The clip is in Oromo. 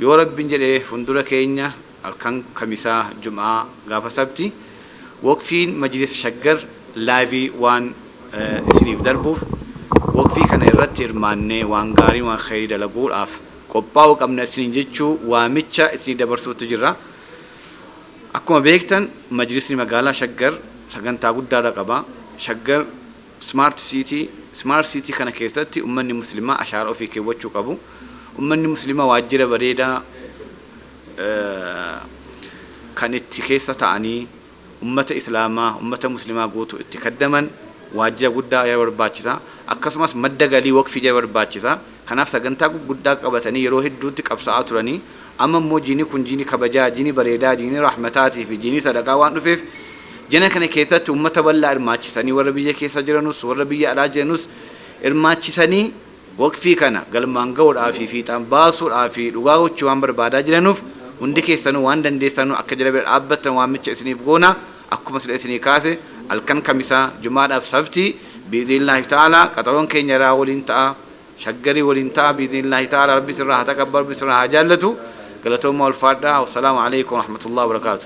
Yoo Rabbiin jedhe fuuldura keenya halkan Kamisaa, Jum'aa, gaafa Sabti waqfiin Majlisa Shaggar live waan isiniif darbuuf waqfii kana irratti hirmaannee waan gaarii waan kheyrii dalaguudhaaf qophaa'uu qabna isiniin jechuu waamicha isinii dabarsuutti jirra. Akkuma beektan Majlisni magaalaa Shaggar sagantaa guddaadha qaba. Shaggar Smart City, Smart City kana keessatti ummanni muslimaa ashaara ofii keewwachuu qabu. Ummanni muslimaa waajjira bareedaa kan itti keessa ta'anii ummata islaamaa, ummata muslimaa guutuu itti kaddaman waajjira guddaa jara barbaachisa. Akkasumas madda galii waqfii jara barbaachisa. Kanaaf sagantaa gurguddaa qabatanii yeroo hedduutti qabsaa'aa turanii amma immoo jiini kun jiini kabajaa, jiini bareedaa, jiini rahmataatii fi jiini sadaqaa waan dhufeef jana kana keessatti ummata bal'aa hirmaachisanii warra biyya keessa jiranus warra biyya alaa jiranus hirmaachisanii waqfii kana galmaan ga'uudhaa fi fiixaan baasuudhaa fi dhugaa gochuu waan barbaadaa jiranuuf hundi keessanuu waan dandeessanuu akka jara bira dhaabbattan waamicha isiniif goona. Akkuma sila isinii kaase halkan Kamisaa, Jumaadhaaf Sabtii bi'iznillaahi ta'aalaa qaxaroon keenya irraa waliin ta'a, Shaggarii waliin ta'a bi'iznillaahi ta'aalaa. Rabbi isinirraa haa taqabbalu, Rabbi isinirraa haa jaallatu. Galatoomaa, ulfaadhaa. Wassalaamu alaikum warahmatullahi wabarakaatu.